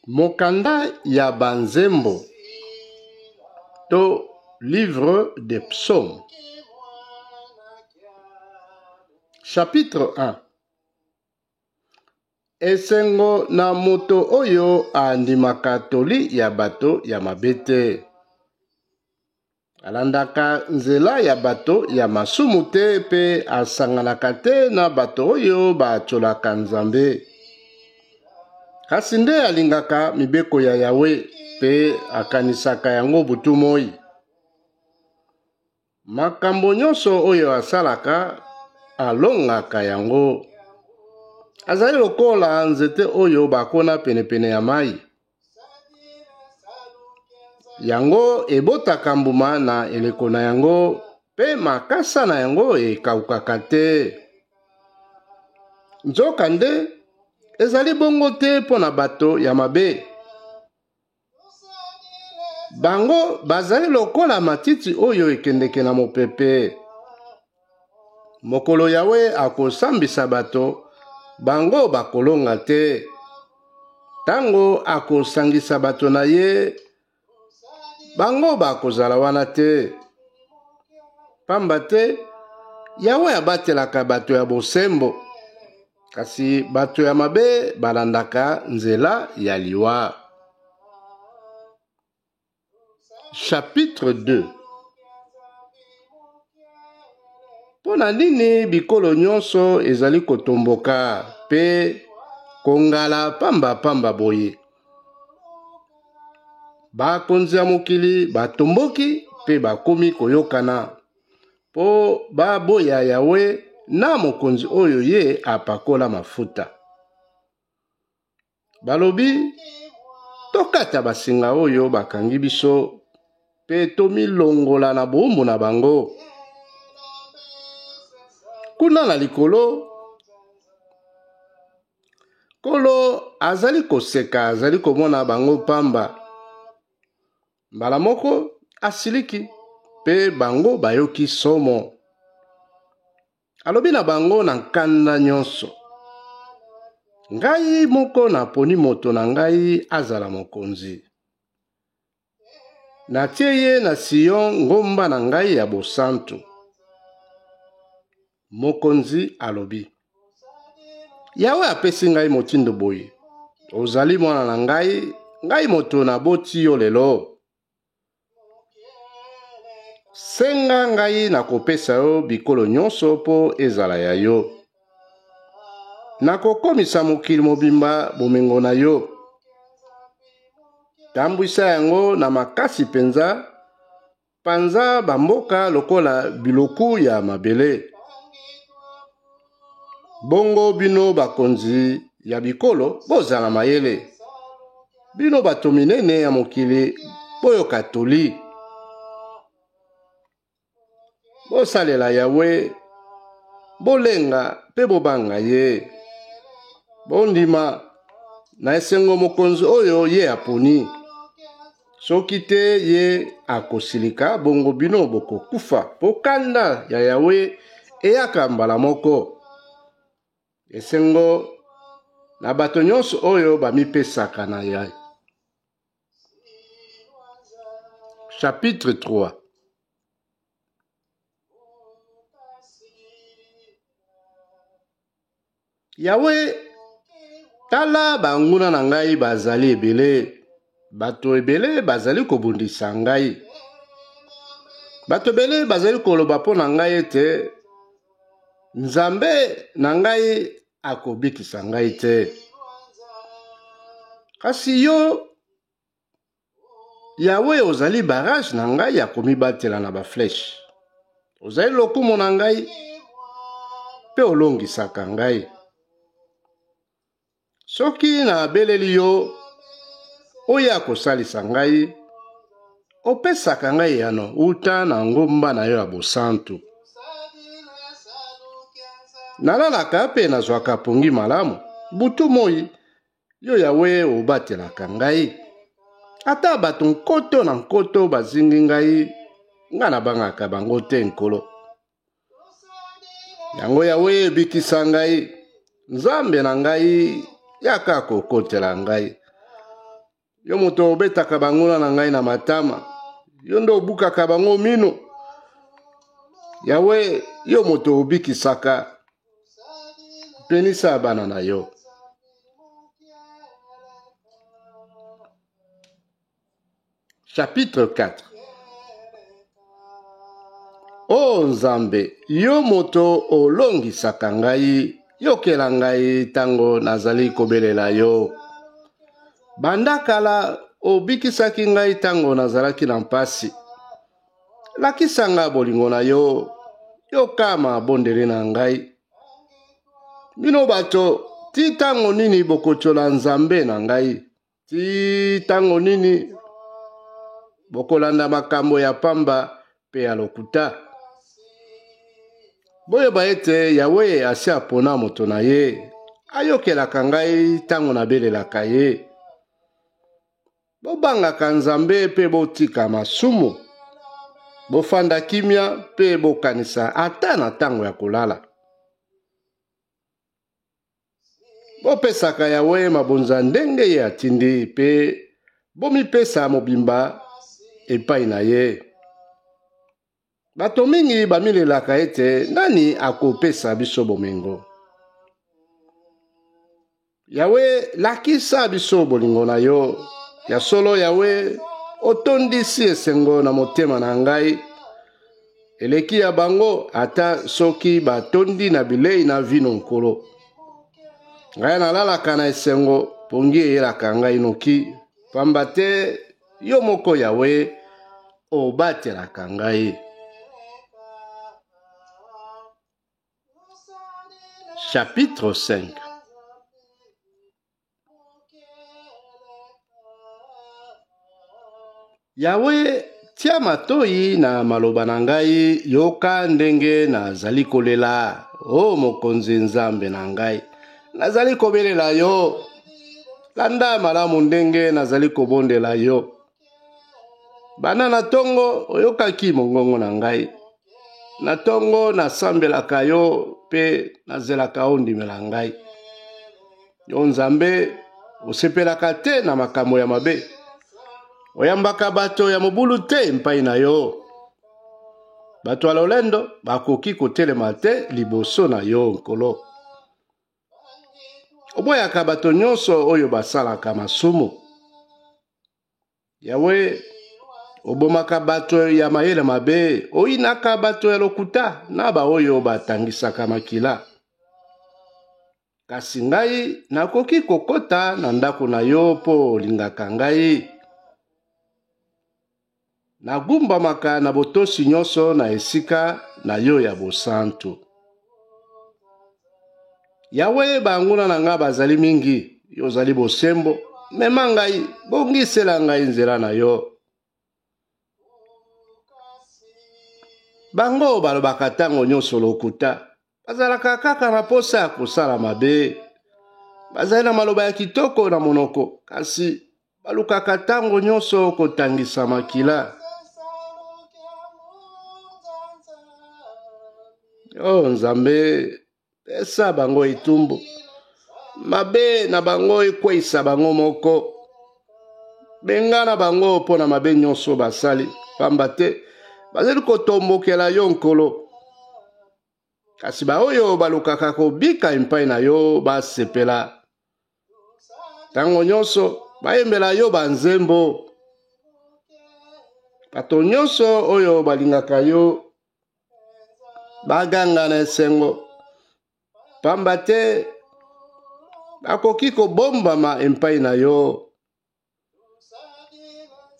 Mokanda ya banzembo to livre des psaumes. Chapitre 1 Esengo na moto oyo andimaka toli ya bato ya mabe te. Alandaka nzela ya bato ya masumu te mpe asanganaka te na bato oyo batyolaka Nzambe. Kasi nde alingaka mibeko ya Yawe mpe akanisaka yango butu moi. Makambo nyonso oyo asalaka, alongaka yango. Azali lokola nzete oyo bakona penepene ya mai. Yango ebotaka mbuma na eleko na yango mpe makasa na yango ekaukaka te. Nzokande, ezali bongo te mpo na bato ya mabe. Bango bazali lokola matiti oyo ekendeke na mopepe. Mokolo Yawe akosambisa bato, bango bakolonga te. Tango akosangisa bato na ye, bango bakozala wana te. Pamba te, Yawe abatelaka bato ya bosembo, kasi bato ya mabe balandaka nzela ya liwa. Chapitre 2 Mpo na nini bikolo nyonso ezali kotomboka mpe kongala pamba-pamba boye? Bakonzi ya mokili batomboki mpe bakomi koyokana mpo baboya Yawe na mokonzi oyo ye apakola mafuta. Balobi, Tokata basinga oyo bakangi biso mpe tomilongola na bowumbu na bango. Kuna na likolo, Nkolo azali koseka, azali komona bango pamba. Mbala moko asiliki, mpe bango bayoki somo. Alobi na bango na nkanda nyonso, Ngai moko naponi moto na ngai azala mokonzi. Natie ye na Sion, ngomba na ngai ya bosantu. Mokonzi alobi, Yawe apesi ngai motindo boye, Ozali mwana na ngai, ngai moto naboti yo lelo. Senga ngai nakopesa yo bikolo nyonso mpo ezala ya yo. Nakokomisa mokili mobimba bomengo na yo. Tambwisa yango na makasi mpenza, panza bamboka lokola biloku ya mabele. Bongo bino bakonzi ya bikolo, bozala mayele. Bino bato minene ya mokili, boyoka toli. Bosalela Yawe, bolenga mpe bobanga ye. Bondima na esengo mokonzi oyo ye aponi. Soki te ye akosilika, bongo bino bokokufa, mpo kanda ya Yawe eyaka mbala moko. Esengo na bato nyonso oyo bamipesaka na ye. Chapitre 3 Yawe, tala banguna na ngai bazali ebele, bato ebele bazali kobundisa ngai. Bato ebele bazali koloba mpo na ngai ete Nzambe na ngai akobikisa ngai te. Kasi yo, Yawe, ozali barrage na ngai ya komibatela na bafleshe. Ozali lokumu na ngai mpe olongisaka ngai. Soki nabeleli yo, oya kosalisa ngai, opesaka ngai eyano uta na ngomba na yo ya bosantu. Nalalaka mpe nazwaka pongi malamu butu moi, yo Yawe obatelaka ngai. Ata bato nkoto na nkoto bazingi ngai, ngai nabangaka bango te, Nkolo. Yango Yawe ebikisa ngai, Nzambe na ngai, yaka kokotela ngai. Yo moto obetaka banguna na ngai na matama, yo nde obukaka bango mino. Yawe, yo moto obikisaka, benisa bana na yo. Chapitre 4. O Nzambe, yo moto olongisaka ngai, yokela ngai ntango nazali kobelela yo. Banda kala obikisaki ngai ntango nazalaki na mpasi. Lakisa ngai bolingo na yo, yoka mabondeli na ngai. Bino bato, ti ntango nini bokotyola Nzambe na ngai? Ti ntango nini bokolanda makambo ya pamba mpe ya lokuta? Boyeba ete Yawe asi apona moto na ye, ayokelaka ngai ntango nabelelaka ye. Bobangaka Nzambe mpe botika masumu, bofanda kimia mpe bokanisa ata na ntango ya kolala. Bopesaka Yawe mabonza ndenge ye atindi mpe bomipesa mobimba epai na ye. Bato mingi bamilelaka ete nani akopesa biso bomengo? Yawe, lakisa biso bolingo na yo. Ya solo, Yawe, otondisi esengo na motema na ngai. Eleki ya bango ata soki batondi na bilei na vino nkolo. Ngai nalalaka na esengo, pongi eyelaka ngai noki, pamba te yo moko Yawe obatelaka ngai. Chapitre 5. Yawe, tia matoi na maloba na ngai, yoka ndenge nazali kolela. O Mokonzi Nzambe na ngai, nazali kobelela yo. Landa malamu ndenge nazali kobondela yo. Banda na tongo oyokaki mongongo na ngai. Na tongo nasambelaka yo mpe nazelaka ondimela ngai. Yo Nzambe, osepelaka te na makambo ya mabe. Oyambaka bato ya mobulu te mpai na yo. Bato ya lolendo bakoki kotelema te liboso na yo, Nkolo. Oboyaka bato nyonso oyo basalaka masumu. Yawe, obomaka bato ya mayele mabe, oyinaka bato ya lokuta na baoyo batangisaka makila. Kasi ngai nakoki kokota na ndako na yo mpo olingaka ngai. Nagumbamaka na botosi nyonso na esika na yo ya bosantu. Yawe, banguna na ngai bazali mingi, yo ozali bosembo. Mema ngai, bongisela ngai nzela na yo. Bango balobaka ntango nyonso lokuta, bazalaka kaka na posa ya kosala mabe. Bazali na maloba ya kitoko na monoko, kasi balukaka ntango nyonso kotangisa makila. O oh, Nzambe, pesa bango etumbu, mabe na bango ekweisa bango moko. Bengana bango mpo na mabe nyonso basali, pamba te bazali kotombokela yo Nkolo. Kasi baoyo balukaka kobika epai na yo basepela ntango nyonso, bayembela yo banzembo. Bato nyonso oyo balingaka yo baganga na esengo, pamba te bakoki kobombama epai na yo.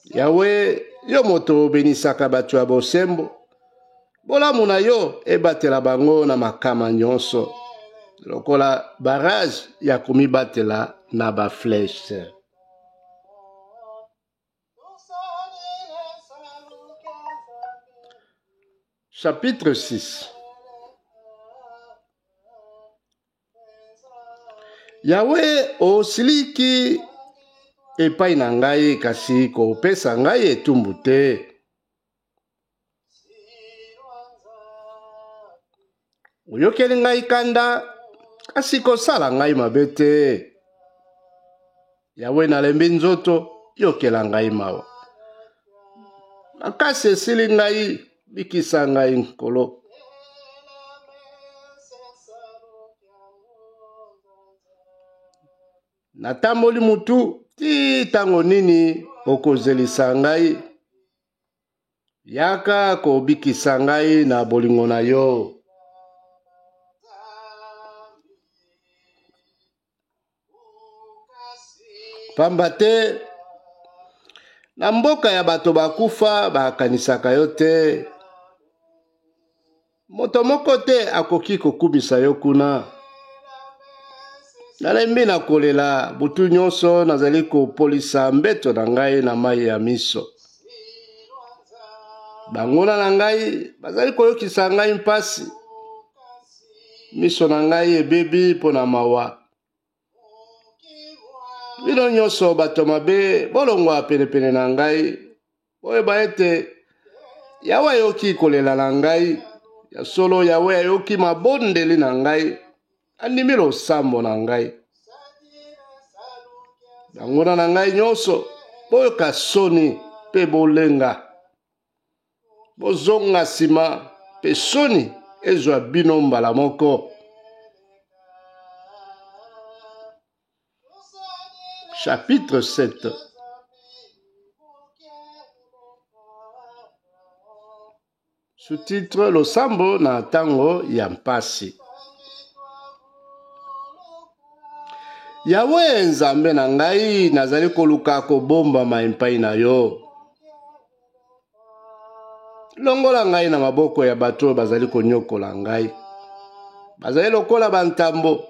Yawe, yo moto obenisaka bato ya bosembo, bolamu na yo ebatela bango na makama nyonso, lokola barrage ya komibatela na bafleshe. Chapitre 6. Yawe, osiliki epai na ngai, kasi kopesa ngai etumbu te. Oyokeli ngai kanda, kasi kosala ngai mabe te. Yawe, nalembi nzoto, yokela ngai mawa. Makasi esili ngai, bikisa ngai Nkolo. Natamboli mutu ti ntango nini okozelisa ngai? Yaka kobikisa ngai na bolingo na yo. Pamba te na mboka ya bato bakufa bakanisaka yo te. Moto moko te akoki kokumisa yo kuna. Nalembi na kolela butu nyonso, nazali kopolisa mbeto na ngai na mai ya miso. Banguna na ngai bazali koyokisa ngai mpasi, miso na ngai ebebi mpo na mawa. Bino nyonso bato mabe, bolongwa penepene na ngai. Boyeba ete Yawe ayoki kolela na ngai. Ya solo, Yawe ayoki mabondeli na ngai, andimi losambo na ngai. Banguna na ngai nyonso, boyoka soni mpe bolenga, bozonga nsima mpe soni ezwa bino mbala moko. Chapitre 7. Sous-titre: Losambo na ntango ya mpasi. Yawe Nzambe na ngai, nazali koluka kobombama epai na yo. Longola ngai na maboko ya bato oyo bazali konyokola ngai. Bazali lokola bantambo,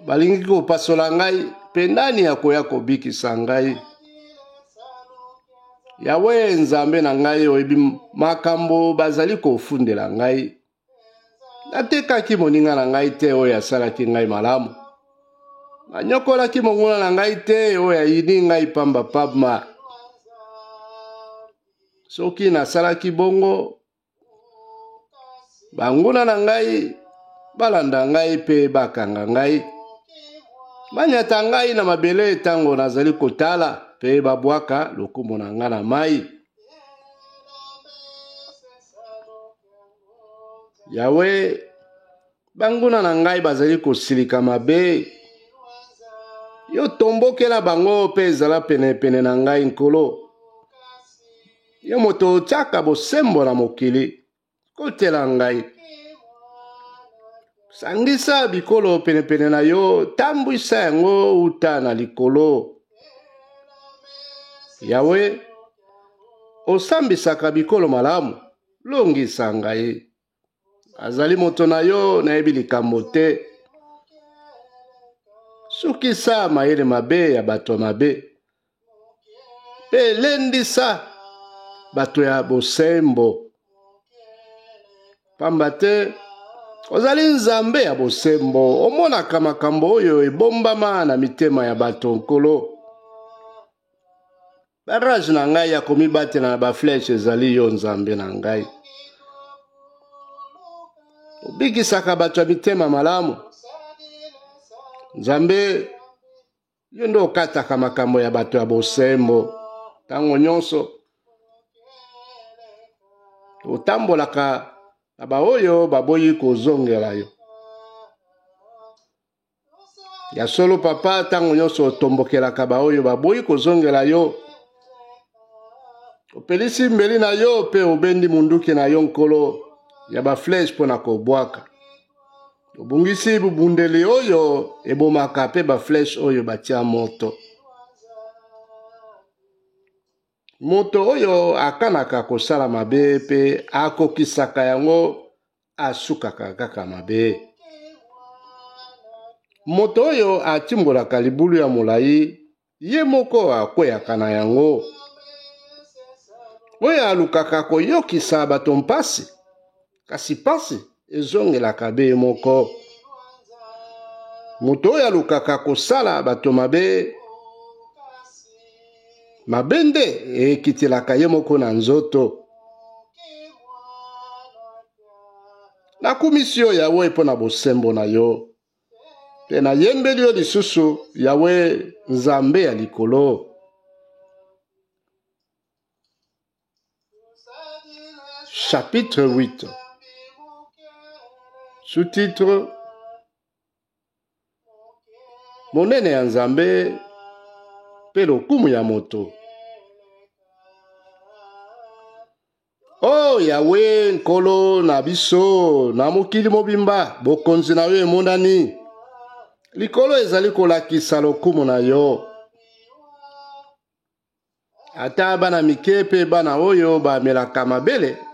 balingi kopasola ngai, mpe nani akoya kobikisa ngai? Yawe Nzambe na ngai, oyebi makambo bazali kofundela ngai. Natekaki moninga na ngai te oyo asalaki ngai malamu. Nanyokolaki monguna na ngai te oyo ayini ngai pambapamba. Soki nasalaki bongo, banguna na ngai balanda ngai mpe bakanga ngai, banyata ngai na mabele ntango nazali kotala, mpe babwaka lokumu na ngai na mai. Yawe, banguna na ngai bazali kosilika mabe. Yo tombokela bango mpe ezala penepene na ngai, Nkolo. Yo moto otiaka bosembo na mokili, kotela ngai. Sangisa bikolo penepene na yo, tambwisa yango uta na likolo. Yawe, osambisaka bikolo malamu. Longisa ngai. Azali moto na yo, nayebi likambo te. Sukisa mayele mabe ya bato mabe mpe lendisa bato ya bosembo, pamba te ozali Nzambe ya bosembo, omonaka makambo oyo ebombama na mitema ya bato. Nkolo, Barrage na ngai ya komibatela na bafleshe ezali yo, Nzambe na ngai. Obikisaka bato ya mitema malamu. Nzambe, yo nde okataka makambo ya bato ya bosembo ntango nyonso. Otambolaka na baoyo baboyi kozongela yo. Ya solo papa, ntango nyonso otombokelaka baoyo baboyi kozongela yo. Opelisi mbeli na yo mpe obendi munduki na yo, Nkolo, ya bafleshe mpo na kobwaka. Obungisi bubundeli oyo ebomaka mpe bafleshe oyo batia moto. Moto oyo akanaka kosala mabe mpe akokisaka yango asukaka kaka mabe. Moto oyo atimbolaka libulu ya molai, ye moko akweyaka na yango. Oyo alukaka koyokisa bato mpasi, kasi mpasi ezongelaka be moko. Moto oyo alukaka kosala bato mabe, mabe nde ekitelaka ye moko na nzoto. Nakumisi yo, Yawe, mpo na bosembo na yo, mpe nayembeli yo lisusu, Yawe, Nzambe ya likolo. Chapitre 8. Sous-titre: Monene ya Nzambe mpe lokumu ya moto. O oh, Yawe, Nkolo na biso, na mokili mobimba, bokonzi na yo emonani. Likolo ezali kolakisa lokumu na yo. Ata bana mike mpe bana oyo bamelaka mabele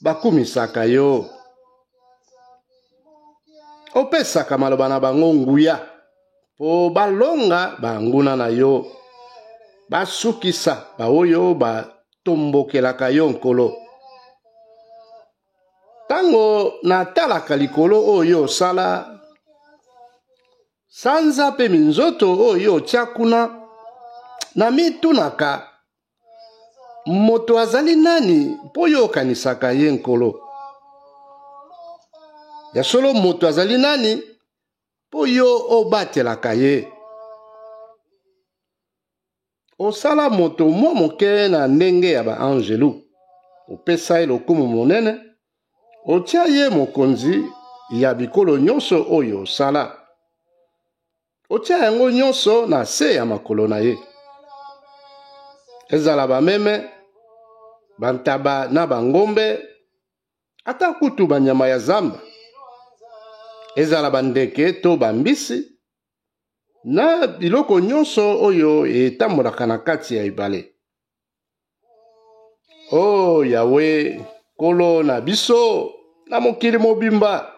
bakumisaka yo. Opesaka maloba na bango nguya mpo balonga banguna na yo, basukisa baoyo batombokelaka yo, Nkolo. Ntango natalaka likolo oyo osala, sanza mpe minzoto oyo otya kuna, namitunaka, Moto azali nani mpo yo okanisaka ye, Nkolo? Ya solo, moto azali nani mpo yo obatelaka ye? Osala moto mwa moke na ndenge ya baanjelu, opesa ye lokumu monene, otia ye mokonzi ya bikolo nyonso oyo osala. Otia yango nyonso na se ya makolo na ye, ezala bameme, bantaba na bangombe, ata kutu banyama ya zamba, ezala bandeke to bambisi, na biloko nyonso oyo etambolaka na kati ya ebale. O oh, Yawe, Nkolo na biso, na mokili mobimba,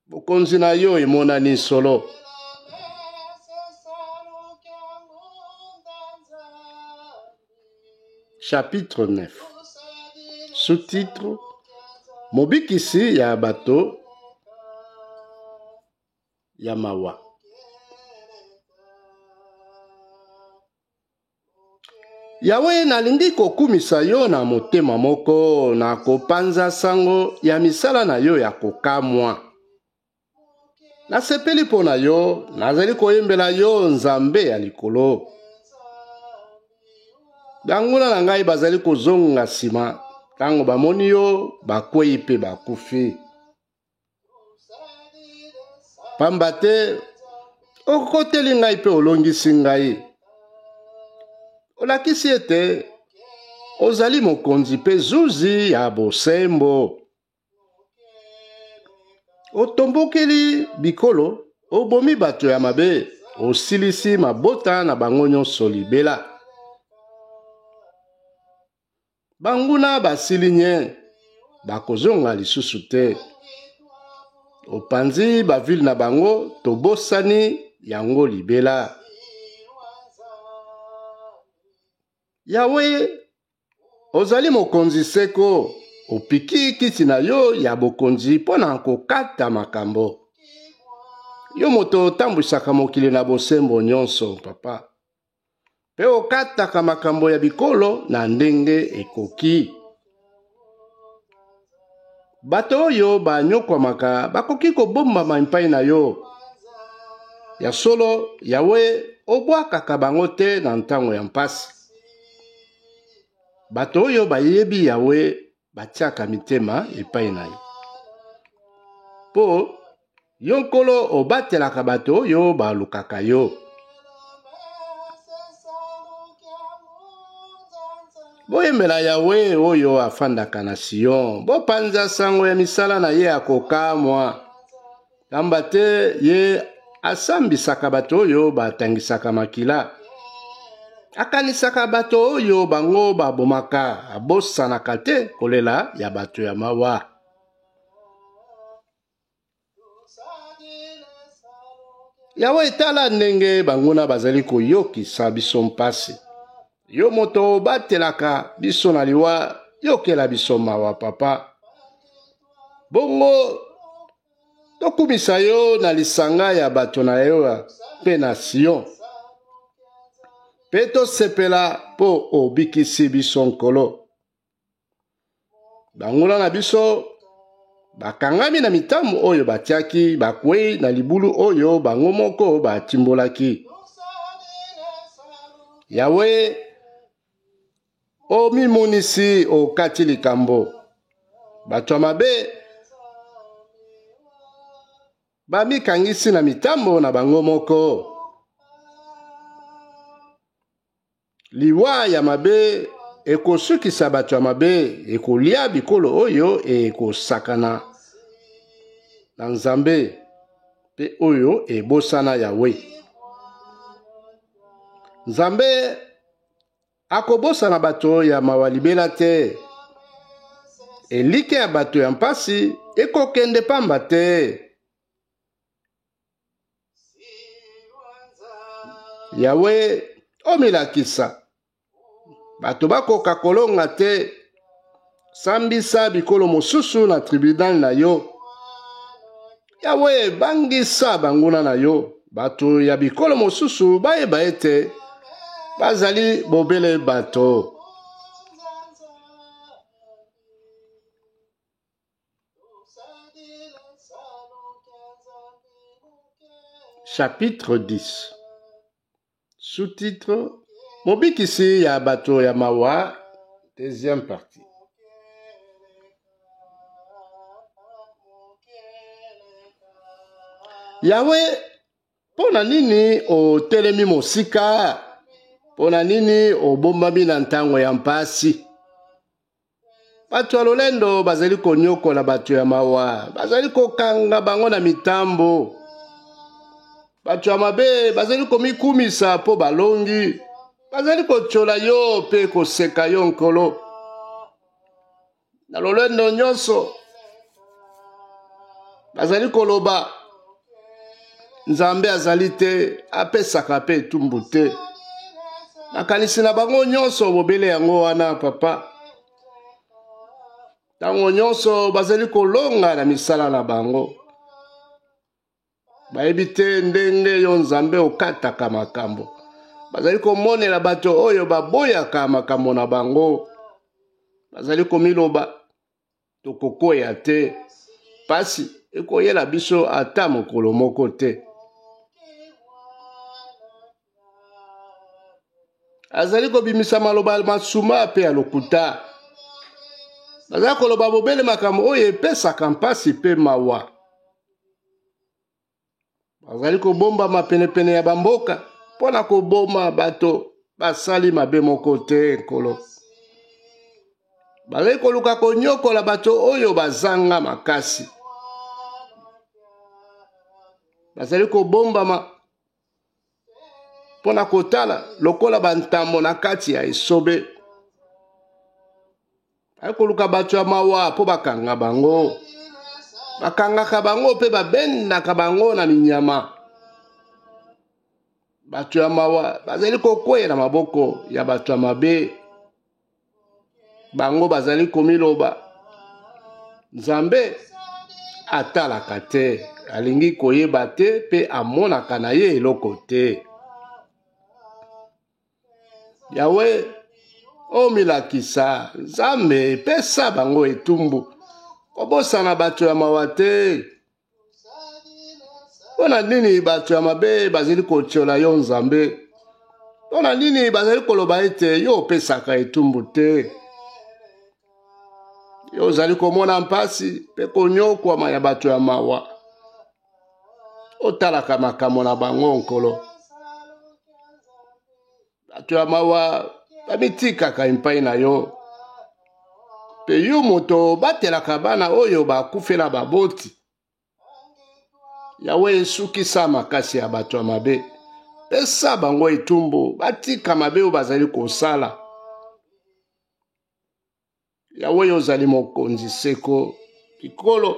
bokonzi na yo emonani solo. Chapitre 9. Sous-titre: Mobikisi ya bato ya mawa. Yawe, nalingi kokumisa yo na motema moko, na kopanza sango ya misala na yo ya kokamwa. Nasepeli mpo na yo, nazali koyembela yo, Nzambe ya likolo. Banguna na ngai bazali kozonga nsima, ntango bamoni yo, bakwei mpe bakufi. Pamba te okoteli ngai mpe olongisi ngai, olakisi ete ozali mokonzi mpe zuzi ya bosembo. Otombokeli bikolo, obomi bato ya mabe, osilisi mabota na bango nyonso libela. Banguna basili nye, bakozonga lisusu te. Opanzi bavile na bango, tobosani yango libela. Yawe, ozali mokonzi seko, opiki kiti na yo ya bokonzi mpo na kokata makambo. Yo moto otambwisaka mokili na bosembo nyonso, papa. Mpe okataka makambo ya bikolo na ndenge ekoki. Bato oyo banyokwamaka bakoki kobombama epai na yo. Ya solo, Yawe, obwakaka bango te na ntango ya mpasi. Bato oyo bayebi Yawe batiaka mitema epai na ye. Mpo yo, Nkolo, obatelaka bato oyo balukaka yo. Boyembela Yawe oyo afandaka na Sion, bopanza sango ya misala na ye ya kokamwa. Pamba te ye asambisaka bato oyo batangisaka makila, akanisaka bato oyo bango babomaka, abosanaka te kolela ya bato ya mawa. Yawe, tala ndenge banguna bazali koyokisa biso mpasi. Yo moto obatelaka biso na liwa, yokela biso mawa, papa. Bongo tokumisa yo na lisanga ya bato na yo mpe na Sion, mpe tosepela mpo obikisi biso, Nkolo. Banguna na biso bakangami na mitambo oyo batiaki, bakwei na libulu oyo bango moko batimbolaki. Yawe, Omimonisi okati likambo. Bato ya mabe bamikangisi na mitambo na bango moko. Liwa ya mabe ekosukisa bato ya mabe, ekolia bikolo oyo ekosakana na Nzambe mpe oyo ebosana Yawe. Nzambe akobosana bato ya mawa libela te. Elikya ya bato ya mpasi ekokende pamba te. Yawe, omilakisa, bato bakoka kolonga te. Sambisa bikolo mosusu na tribunal na yo. Yawe, bangisa banguna na yo, bato ya bikolo mosusu bayeba ete bazali bobele bato. Chapitre 10. Sous-titre: Mobikisi ya bato ya mawa, deuxième partie. Yawe, mpo na nini otelemi mosika? Mpo na nini obombami na ntango ya mpasi? Bato ya lolendo bazali konyokola bato ya mawa, bazali kokanga bango na mitambo. Bato ya mabe bazali komikumisa mpo balongi, bazali kotyola yo mpe koseka yo, Nkolo. Na lolendo nyonso bazali koloba, Nzambe azali te, apesaka mpe etumbu te. Makanisi na bango nyonso bobele yango wana, papa. Ntango nyonso bazali kolonga na misala na bango, bayebi te ndenge yo Nzambe okataka makambo. Bazali komonela bato oyo baboyaka makambo na bango, bazali komiloba, tokokwea te, pasi ekoyela biso ata mokolo moko te. Azali kobimisa maloba masuma mpe ya lokuta. Bazali koloba bobele makambo oyo epesaka mpasi mpe mawa. Bazali kobombama penepene ya bamboka mpo na koboma bato basali mabe moko te, Nkolo. Bazali koluka konyokola bato oyo bazanga makasi. Bazali kobombama mpo na kotala lokola bantambo na kati ya esobe. Baye koluka bato ya mawa mpo bakanga bango. Bakangaka bango mpe babendaka bango na minyama. Bato ya mawa bazali kokweya na maboko ya bato ya mabe. Bango bazali komiloba, Nzambe atalaka te, alingi koyeba te mpe amonaka na ye eloko te. Yawe, omilakisa, Nzambe, pesa bango etumbu, kobosana bato ya mawa te. Mpo na nini bato ya mabe bazali kotyola yo, Nzambe? Mpo na nini bazali koloba ete yo opesaka etumbu te? Yo ozali komona mpasi mpe konyokwama ya bato ya mawa. Otalaka makambo na bango, Nkolo. Bato ya mawa bamitikaka epai na yo, mpe yo moto obatelaka bana oyo bakufela baboti. Yawe, esukisa makasi ya bato ya mabe, pesa bango etumbu, batika mabe oyo bazali kosala. Yawe, yo ozali mokonzi seko. Bikolo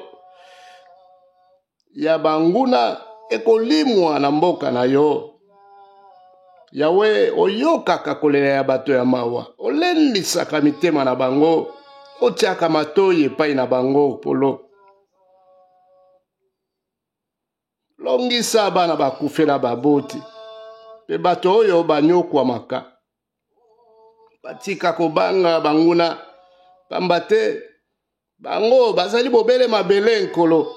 ya banguna ekolimwa na mboka na yo. Yawe, oyokaka kolela ya bato ya mawa, olendisaka mitema na bango, otiaka matoi epai na bango polo. Longisa bana bakufela baboti mpe bato oyo banyokwamaka, batika kobanga banguna, pamba te bango bazali bobele mabele, Nkolo.